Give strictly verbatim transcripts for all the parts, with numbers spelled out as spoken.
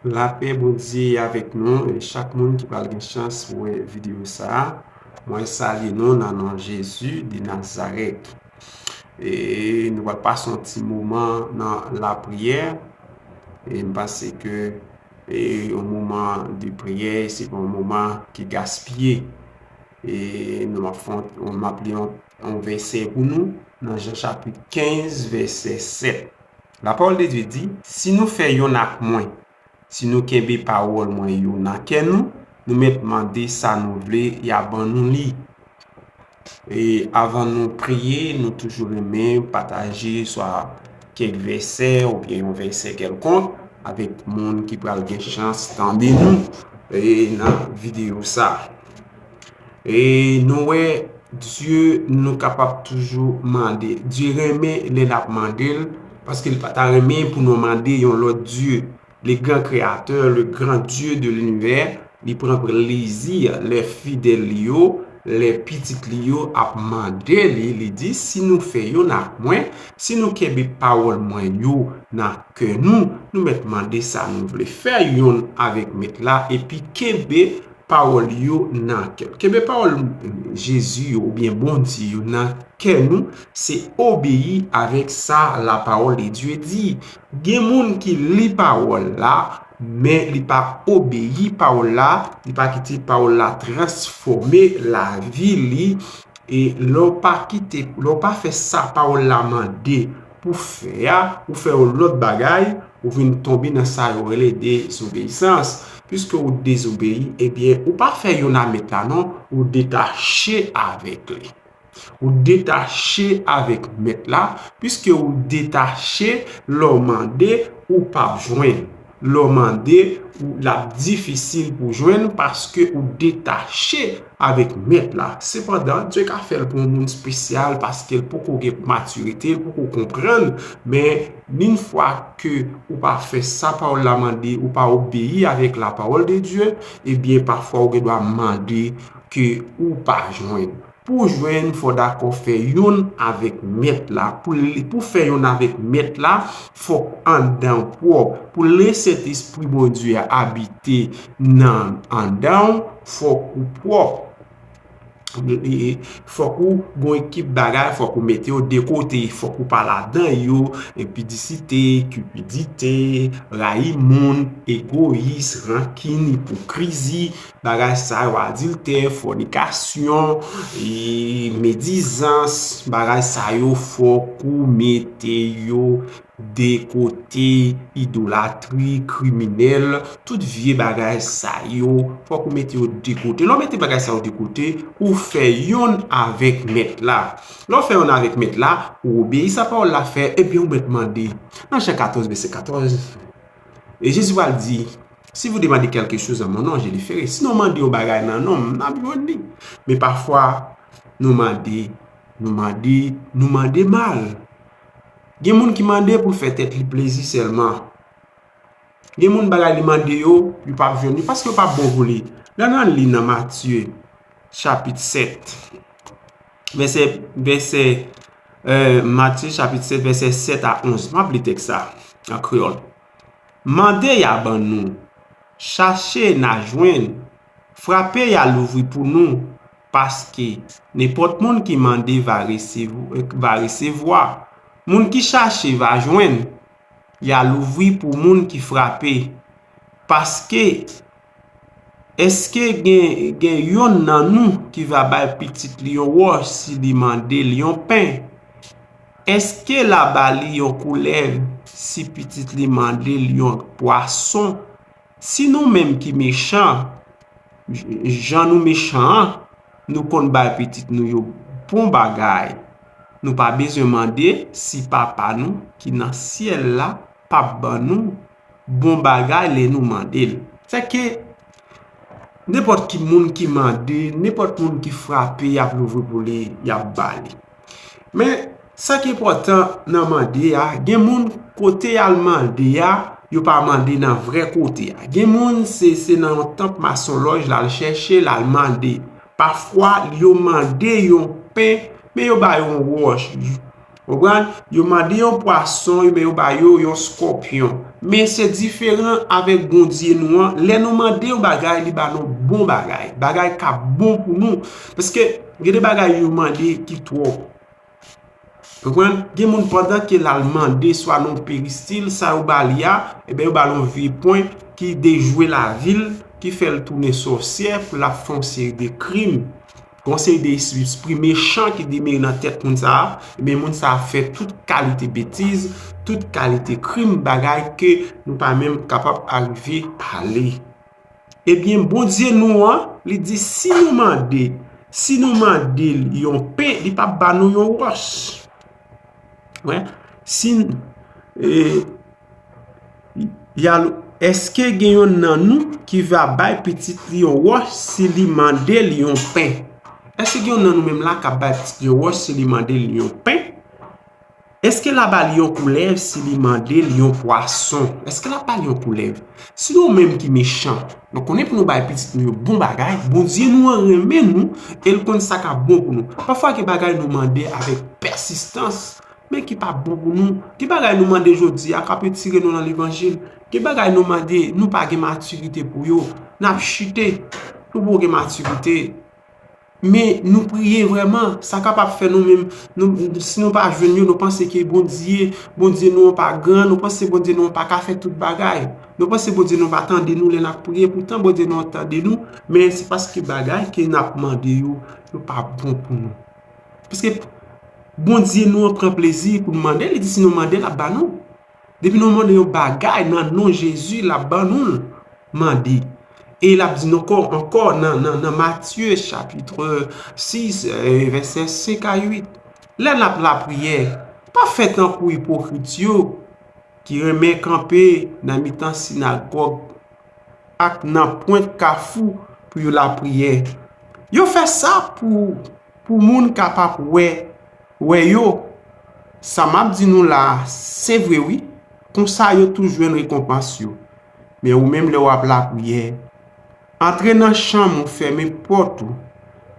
Lapè Bondye avèk nou, e chak moun ki pral gen chans pou wè videyo sa a, mwen salye nou nan non Jezi de Nazarèt. E nou pral pase yon ti moman nan lapriyè. E m panse ke e yon moman de priyè, se pa yon moman ki gaspiye. E nou ap fè yon, m ap li yon, yon vèsè pou nou nan Jan chapit kenz, vèsè sèt. Lapawòl de Dye di, si nou fè yonn ak mwen, si nou kenbe pawòl mwen yo nan kè nou, nou mèt mande sa nou vle, y a ban nou li. E avan nou priye, nou toujou renmen pataje swa kèk vèsè oubyen yon vèsè kèlkonk avèk moun ki pral gen chans tande nou e nan videyo sa. E nou wè, Dye, nou kapab toujou mande. Dye renmen lè n ap mande l, paske l pa ta renmen pou nou mande yon lòt dye. Le grand créateur, le grand Dieu de l'univers, li pran plezi lè fidèl li yo, lè pitit li yo ap mande li, li di, si nou fè yonn ak mwen, si nou kenbe pawòl mwen yo nan kè nou, nou mèt mande sa nou vle. Fè yonn avèk Mèt la, epi kenbe pawòl yo nan kè. Kenbe pawòl Jezi yo oubyen Bondye yo nan kè nou, se obeyi avèk sa la parole de Dieu di. Gen moun ki li pawòl la, men li pa obeyi pawòl la, li pa kite pawòl la transfòme lavi li. E lè w pa kite, lè w pa fè sa pawòl la mande pou fè a, ou fè yon lòt bagay, ou vin tonbe nan sa yo rele dezobeyisans. Piske ou dezobeyi, ebyen, ou pa fè yonn a Mèt la non, ou detache avèk li. Ou detache avèk Mèt la, piske ou detache, lè w mande, ou p ap jwenn. Lè w mande, ou, l ap difisil pou jwenn, paske ou detache avèk Mèt la. Sepandan, Dye ka fè l pou yon moun espesyal, paske l poko gen matirite, l poko konprann, men yon fwa ke ou pa fè sa pawòl la mande, ou pa obeyi avèk la parole de Dieu, ebyen, pafwa ou gen dwa mande ke ou pa jwenn. Pou jwenn, fò w dakò fè yonn avèk Mèt la. Pou, pou fè yonn avèk Mèt la, fòk anndan w pwòp. Pou Lesentespri Bondye a abite nan anndan w, fòk ou pwòp. E, fòk ou gon ekip bagay, fòk ou mete yo de kote, fòk ou pa ladan yo, enpidisite, kipidite, rayi moun, egoyis, rankin, ipokrizi, bagay sa yo, adiltè, fònikasyon, e, medizans, bagay sa yo, fòk ou mete yo de kote, idolatri, kriminèl, tout vye bagay sa yo, fòk ou mete yo de kote. Lè w mete bagay sa yo de kote, ou fè yonn avèk Mèt la. Lè w fè yonn avèk Mèt la, ou obeyi sa pawòl la fè, ebyen ou mèt mande. Nan Jan katòz, vèsè katòz, e Jezi pral di, si vous demandez quelque chose en mon nom, je le ferai. Si nou mande yon bagay nan non m, n ap jwenn li. Men pafwa, nou mande, nou mande, nou mande mal. Gen moun ki mande pou l fè tèt li plezi sèlman. Gen moun bagay li mande yo, li p ap jwenn li, paske yo p ap bon pou li. Lè n al li nan Matye, chapit sèt, vèsè, vèsè, e, Matye, chapit sèt, vèsè sèt a onz. M ap li tèks sa an kreyòl. Mande, y a ban nou. Chache, n a jwenn. Frape, y a louvri pou nou. Paske nenpòt moun ki mande va resev-, va resevwa. Moun ki chache va jwenn. Y a louvri pou moun ki frape. Paske, èske gen, gen yonn nan nou ki va bay pitit li yon wòch si li mande l yon pen? Èske l a ba li yon koulèv si pitit li mande l yon pwason? Si nou menm ki mechan, j-, jan nou mechan an, nou konn bay pitit nou yo bon bagay, nou pa bezwen mande si Papa nou ki nan syèl la p ap ban nou bon bagay lè nou mande l. Sèke nenpòt ki moun ki mande, nenpòt moun ki frape, y ap louvri pou li, y ap ba li. Men, sa ki enpòtan nan mande a, gen moun kote y al mande a, yo pa mande nan vrè kote a. Gen moun, se, se nan yon tanp masonlòj l al chèche, l al mande. Pafwa, yo mande yon pen, men yo ba yo yon wòch. Konprann? Yo mande yon pwason, men yo ba yo yon skòpyon. Men se diferan avèk Bondye nou an. Lè nou mande yon bagay, li ba nou bon bagay. Bagay k ap bon pou nou. Paske gen de bagay yo mande ki twòp. Konprann? Gen moun pandan ke l al mande swa nan peristil, sa yo ba li a, ebyen yo ba l yon vye pwen ki dejwe lavi l, ki fè l tounen sòsyè, pou l ap fè yon seri de krim. Gen yon seri de espri mechan ki demere nan tèt moun sa a, ebyen moun sa a fè tout kalite betiz, tout kalite krim, bagay ke nou pa menm kapab arive pale. Ebyen, Bondye nou an, li di si nou mande, si nou mande l yon pen, li p ap ba nou yon wòch. Wè, si, e, y a, èske gen yonn nan nou ki va bay pitit li yon wòch si li mande l yon pen? Èske gen yonn nan nou menm la k ap bay pitit li yon wòch si li mande l yon pen? Èske l a ba li yon koulèv si li mande l yon pwason? Èske l ap ba li yon koulèv? Si nou menm ki mechan, nou konnen pou nou bay pitit nou yo bon bagay, Bondye nou an renmen nou e l konn sa k ap bon pou nou. Pafwa gen bagay nou mande avèk pèsistans, men ki pa bon pou nou. Gen bagay nou mande jodi a k ap retire nou nan levanjil. Gen bagay nou mande, nou pa gen matirite pou yo. N ap chite, nou poko gen matirite. Men nou priye vrèman, sa kapab fè nou menm, nou, si nou pa jwenn yo, nou panse ke Bondye, Bondye nou an pa gran, nou panse Bondye nou an pa ka fè tout bagay. Nou panse Bondye nou an pa tande nou lè n ap priye, poutan Bondye nou an tande nou, men se paske bagay ke n ap mande yo, yo pa bon pou nou. Paske Bondye nou an pran plezi pou nou mande, li di si nou mande, l ap ba nou. Depi nou mande yon bagay nan non Jezi, l ap ban nou l. Mande. E l ap di nou ankò, ankò nan, nan, nan Matye chapit sis, eh, vèsè senk a uit. Lè n ap lapriyè, pa fè tankou ipokrit yo, ki renmen kanpe nan mitan sinagòg ak nan pwent kafou pou yo lapriyè. Yo fè sa pou, pou moun kapab wè, wè yo. Sa m ap di nou la a, se vre wi. Konsa yo tou jwenn rekonpans yo. Men ou menm, lè w ap lapriyè, antre nan chanm ou, fèmen pòt ou,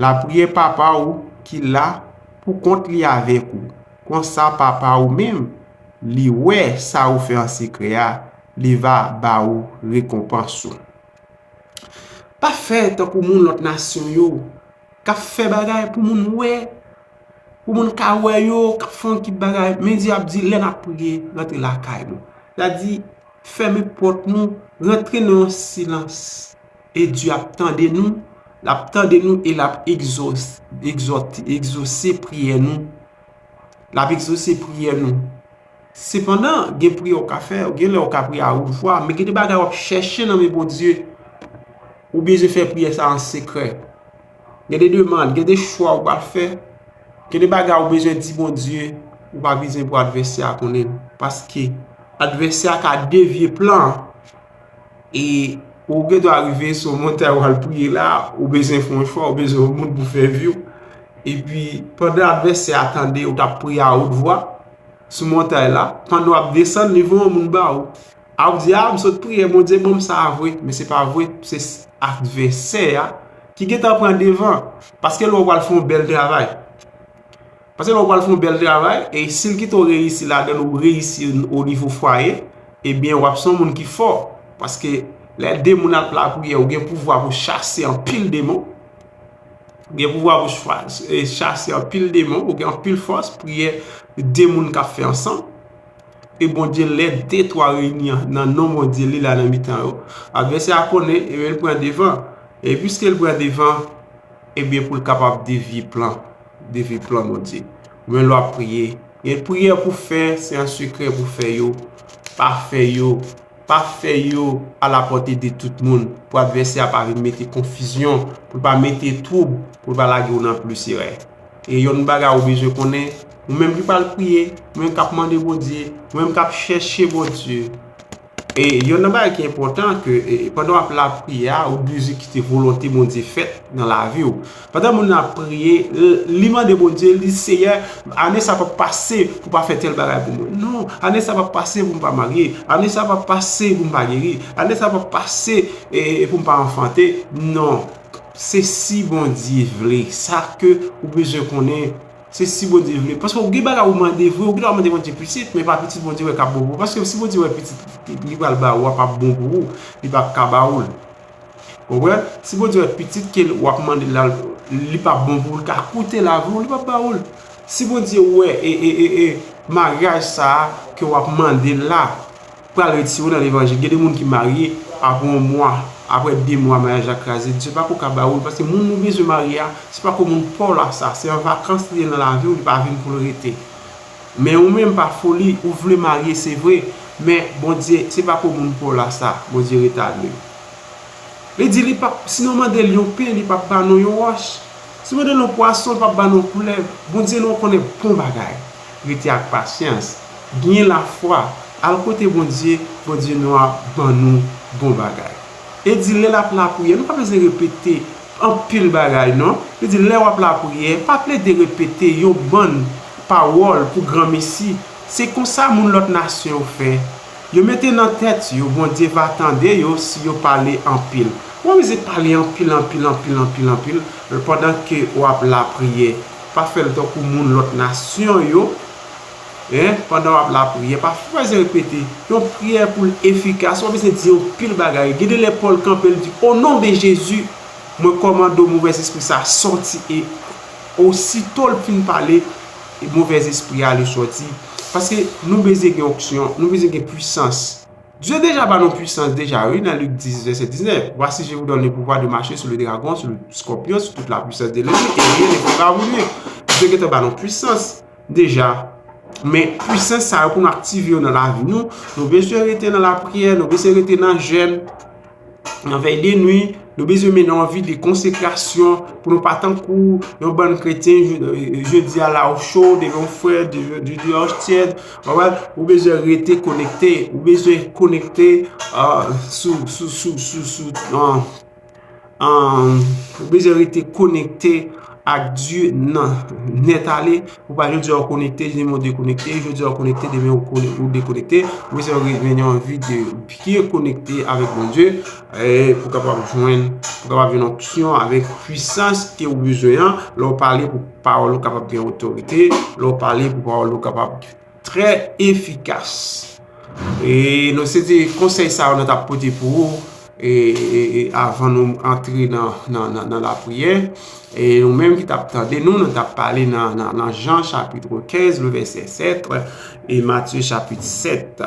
lapriyè Papa w ki la pou kont li avèk ou. Konsa Papa w menm, li wè sa ou fè an sekrè a, li va ba ou rekonpans ou. Pa fè tankou moun lòt nasyon yo, k ap fè bagay pou moun wè, pou moun ka wè yo, k ap fè yon kip bagay. Men Dye ap di, lè n ap priye, rantre lakay nou. L a di, fèmen pòt nou, rantre nan yon silans. E Dye ap tande nou, l ap tande nou e l ap egzòs-, egzòte, egzose priyè nou. L ap egzose priyè nou. Sepandan, gen priyè w ka fè, gen lè w ka priye a wout vwa, men gen de bagay w ap chèche nan men Bondye. Ou bezwen fè priyè sa an sekrè. Gen de demann, gen de chwa ou pral fè. Gen de bagay ou bezwen di Bondye, ou pa bezwen pou advèsè a konnen l. Paske advèsè a ka devye plan an. E ou gen dwa rive sou yon montay ou al priye la, ou bezwen fè yon chwa, ou bezwen yon moun pou fè vi w. Epi, pandan advèsè a tande ou t ap priye a wout vwa sou montay la, pandan w ap desann, li voye yon moun ba ou. A ou di, a, m sot priye, Bondye ban m sa a vre. Men se pa vre, se advèsè a ki gentan pran devan. Paske lè w pral fè yon bèl travay, Paske lè w pral fè yon bèl travay, e si l kite w reyisi ladan l, ou reyisi o nivo fwaye, ebyen, w ap se yon moun ki fò. Paske lè de moun ap lapriyè, ou gen pouvwa pou chase anpil demon. Ou gen pouvwa pou chwa-, e, chase anpil demon, ou gen anpil fòs, priyè de moun k ap fè ansanm. E Bondye, lè de twa reyini an, nan non Bondye, li la nan mitan yo. Advèsè a konnen, ebyen, l pran devan. E piske l pran devan, ebyen, pou l kapab devye plan, devye plan Bondye. Ou menm lè w ap priye, gen priyè pou fè, se an sekrè pou fè yo. Pa fè yo, pa fè yo à la portée de tout moun, pou advèsè a pa vin mete konfizyon, pou l pa mete twoub, pou l pa lage w nan plis erè. E yon bagay ou bezwen konnen, ou menm ki pral priye, ou menm k ap mande Bondye, ou menm k ap chèche Bondye, e yon nan bagay ki enpòtan ke, e, pandan w ap lapriyè a, ou bezwen kite volonte Bondye fèt nan lavi w. Pandan moun nan ap priye, l-, li mande Bondye, li di, Seyè, ane sa p ap pase pou w pa fè tèl bagay pou mwen. Non, ane sa p ap pase pou m pa marye. Ane sa p ap pase pou m pa geri. Ane sa p ap pase, e, pou m pa anfante. Non. Se si Bondye vle. Sa ke ou bezwen konnen, Se si Bondye vle. Paske ou gen bagay ou mande vre, ou gen dwa mande Bondye pitit, men pa pitit Bondye wè k ap bon pou ou. Paske si Bondye wè pitit li pral ba ou a p ap bon pou ou, li p ap ka ba ou l. Konprann? Si Bondye wè pitit ke w ap mande l la, li p ap bon pou ou, li ka koute lavi w, li p ap ba ou l. Si Bondye wè e, e, e, e, maryaj sa a ke w ap mande l la, pral retire w nan levanjil. Gen de moun ki marye, apre yon mwa, apre de mwa, maryaj la kraze. Dye pako ka ba ou l, paske moun nou bezwen marye a, se pako moun pa w la sa, se an vakans li ye nan lavi w, li pa vin pou l rete. Men ou menm pa foli, ou vle marye, se vre, men Bondye, se pako moun pa w la sa, Bondye retade w. Li di li p ap, si nou mande l yon pen, li p ap ba nou yon wòch. Si nou mande l yon pwason, li p ap ba nou yon koulèv. Bondye nou konnen bon bagay. Rete ak pasyans. Genyen lafwa. Al kote Bondye, Bondye nou ap ban nou bon bagay. E di lè l ap lapriyè, nou pa bezwen repete anpil bagay non. Li di lè w ap lapriyè, pa plede repete yon bann pawòl pou granmesi. Se konsa moun lòt nasyon yo fè. Yo mete nan tèt yo, Bondye va tande yo si yo pale anpil. Ou pa bezwen pale anpil, anpil, anpil, anpil, anpil, pandan ke w ap lapriyè. Pa fè l tankou moun lòt nasyon yo. Hein, pandan w ap lapriyè, pa fè repete. Yon priyè pou l efikas, ou pa bezwen di yon pil bagay. Gen de lè Pòl kanpe, l di, O non de Jezi, mwen kòmande w, movèzespri sa a sòti. E osito l fin pale, e movèzespri a li sòti. Paske nou bezwen gen onksyon, nou bezwen gen pwisans. Dye deja ba nou pwisans deja, wi, nan Lik dis, vèsè diznèf. Voici, je vous donne le pouvoir de marcher sur le dragon, sur le scorpion, sur toute la puissance de l'ennemi, et rien ne pourra vous nuire. Dye gentan ba nou pwisans deja. Men pwisans sa yo pou nou aktive yo nan lavi nou, nou bezwen rete nan lapriyè, nou bezwen rete nan jèn, nan vèy de nwi, nou bezwen mennen yon vi de konsekrasyon pou nou pa tankou yon bann kretyen, je, jodi a la ou cho, demen ou frèt, de, de, de, ou tyèd, ou bezwen rete konekte, ou bezwen konekte, ah, sou, sou, sou, sou, sou, ah, ah, ou bezwen rete konekte ak Dye nan nèt ale. Ou pa jodi a ou konekte, demen ou dekonekte, jodi a ou konekte, demen ou kone-, ou dekonekte. Ou bezwen re-, mennen yon vi de byen konekte avèk Bondye, e pou kapab jwenn, pou kapab jwenn onksyon avèk pwisans ke ou bezwen an. Lè ou pale pou pawòl ou kapab gen otorite, lè ou pale pou pawòl ou kapab trè efikas. E nou se te konsèy sa yo nou t ap pote pou ou, e, e, e avan nou antre nan, nan, nan, nan lapriyè. E nou menm ki t ap tande nou, nou t ap pale nan, nan, nan Jan chapit kenz, le vèsè sèt, e Matye chapit sèt.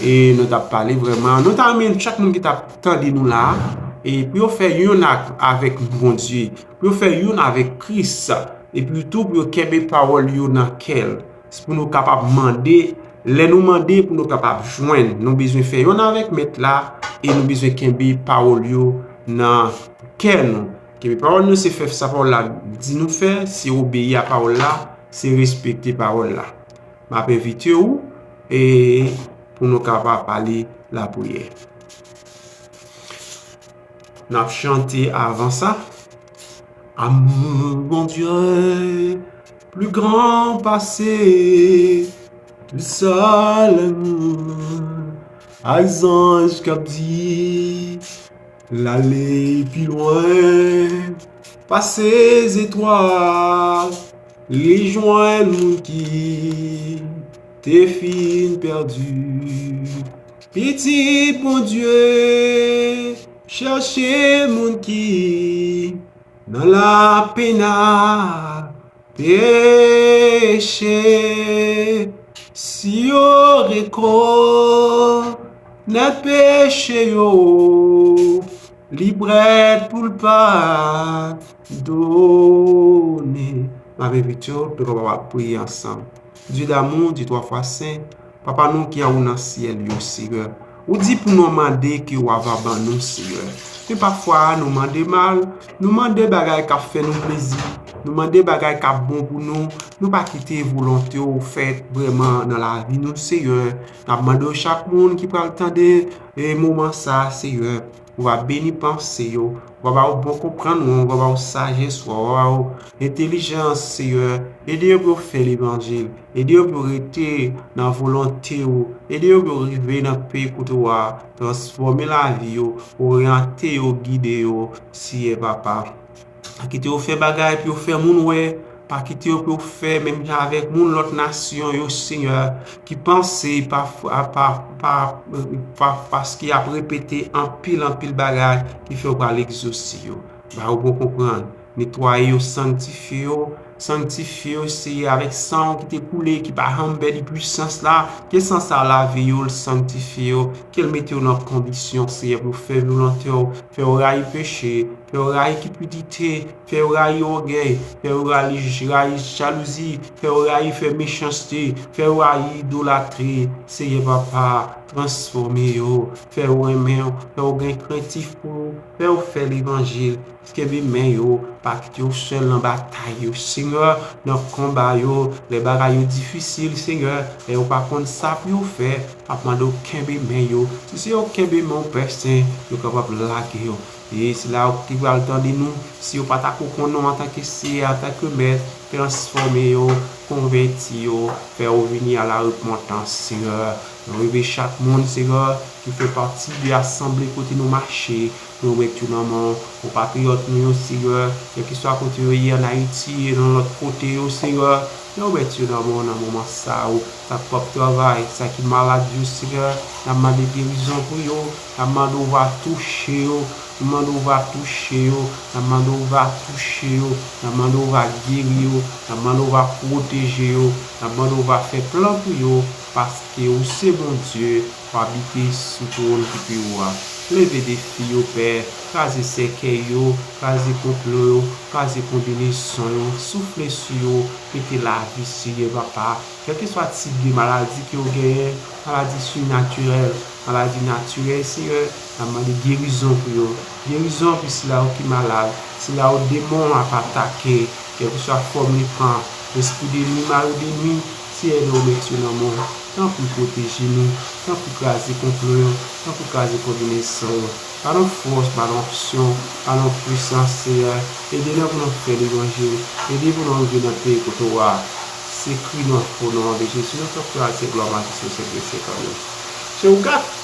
E nou t ap pale vrèman, nou ta renmen chak moun ki t ap tande nou la, e pou yo fè youn ak, avèk Bondye, pou yo fè youn avèk Kris, epi tou pou yo kenbe pawòl yo nan kè l. Se pou nou kapab mande, lè nou mande pou nou kapab jwenn. Nou bezwen fè yonn avèk Mèt la e nou bezwen kenbe pawòl yo nan kè nou. Kenbe pawòl nou se fè sa pawòl la di nou fè, se obeyi a pawòl la, se respekte pawòl la. M ap envite w e pou nou kapab pale lapriyè. N ap chante avan sa. Amour, mon Dieu, plus grand passé tout seul amour. Ak zanj k ap di l ale pi lwen pase zetwal, li jwenn moun ki te fin pèdi. Pitit Bondye chèche moun ki nan lapenn ak peche. Si yo rekonèt peche yo, li prèt pou l padone. M ap envite w pou nou kapab priye ansanm. Dye damou, Dye twa fwa sen, Papa nou ki anwo nan syèl yo, Seyè, ou di pou nou mande ke w ava ban nou, Seyè. Men pafwa, nou mande mal, nou mande bagay k ap fè nou plezi, nou mande bagay k ap bon pou nou, nou pa kite volonte w fèt vrèman nan lavi nou, Seyè. N ap mande w chak moun ki pral tande, e, moman sa, Seyè, ou va beni panse yo, ou va ba yo bon konprann ou, ou va ba yo sajès ou, ou va ba yo entèlijans, Seyè. Ede yo pou yo fè levanjil. Ede yo pou yo rete nan volonte ou. Ede yo pou yo rive nan peyi kote w a transfòme lavi yo, oryante yo, gide yo, Seyè Papa. Kite yo fè bagay pou yo fè moun wè, Pa kite yo pou yo fè menm jan avèk moun lòt nasyon yo, Senyè, ki panse pa, pa, pa, pa, pa, paske y ap repete anpil, anpil bagay ki fè w pral egzose yo. Ba yo bon konprann. Netwaye yo, sanktifye yo, sanktifye yo, Senyè, avèk san w ki te koule, ki pa janm pèdi pwisans la. Ke san sa lave yo, l sanktifye yo, ke l mete yo nan kondisyon, Senyè, pou yo fè volonte w, fè yo rayi peche, fè yo rayi kipidite, fè yo rayi ògèy, fè yo rayi, rayi jalouzi, fè yo rayi fè mechanste, fè yo rayi idolatri. Senyè Papa, transfòme yo, fè yo renmen w, fè yo gen krentif pou ou, fè yo fè levanjil. Kenbe men yo, pa kite yo sèl nan batay yo, Senyè, nan konba yo, lè bagay yo difisil, Senyè, lè yo pa konn sa pou yo fè, m ap mande w kenbe men yo. Si se yo kenbe men w, Pè Sen, yo kapab lage yo. E sila yo ki pral tande nou, si yo pa ta ko konnen w antanke Seyè, antanke Mèt, transfòme yo, konvèti yo, fè yo vini a la repantans, Senyè. Nou reve chak moun, Senyè, ki fè pati de asanble kote nou mache, nou remèt yo nan men w. Konpatriyòt nou yo, Senyè, kèlkeswa kote yo ye ann Ayiti e nan lòt kote yo, Senyè, nou remèt yo nan men w nan moman sa yo. Sa k p ap travay, sa ki malad yo, Senyè, n ap mande gerizon pou yo, n ap mande w va touche yo, n ap mande w va touche yo, n ap mande w va touche yo, n ap mande w va geri yo, n ap mande w va pwoteje yo, n ap mande w va fè plan pou yo, paske ou se Bondye, w abite sou twòn ki pi wo a. Leve defi yo, Pè, kraze sèkèy yo, kraze konplo yo, kraze konbinezon yo, soufle sou yo, mete lavi sou yo, Papa. Kèlkeswa tip de maladi ke yo genyen, maladi sinatirèl, maladi natirèl, Senyè, n ap mande gerizon pou yo. Gerizon pou sila yo ki malad, sila yo demon ap atake, kèlkeswa fòm li pran, lespri de nwi, mari de nwi, Senyè, nou remèt yo nan men w. Tanpri pwoteje nou, tanpri kraze konplo yo, tanpri kraze konbinezon yo. Ba nou fòs, ba nou onksyon, ba nou pwisans, Senyè. Ede nou pou nou fè levanjil. Ede pou nou rive nan peyi kote w a. Se kri nou, o non de Jezi, nou fè pou al se glwa, majeste, se Kris, se pa nou. Se ou gad.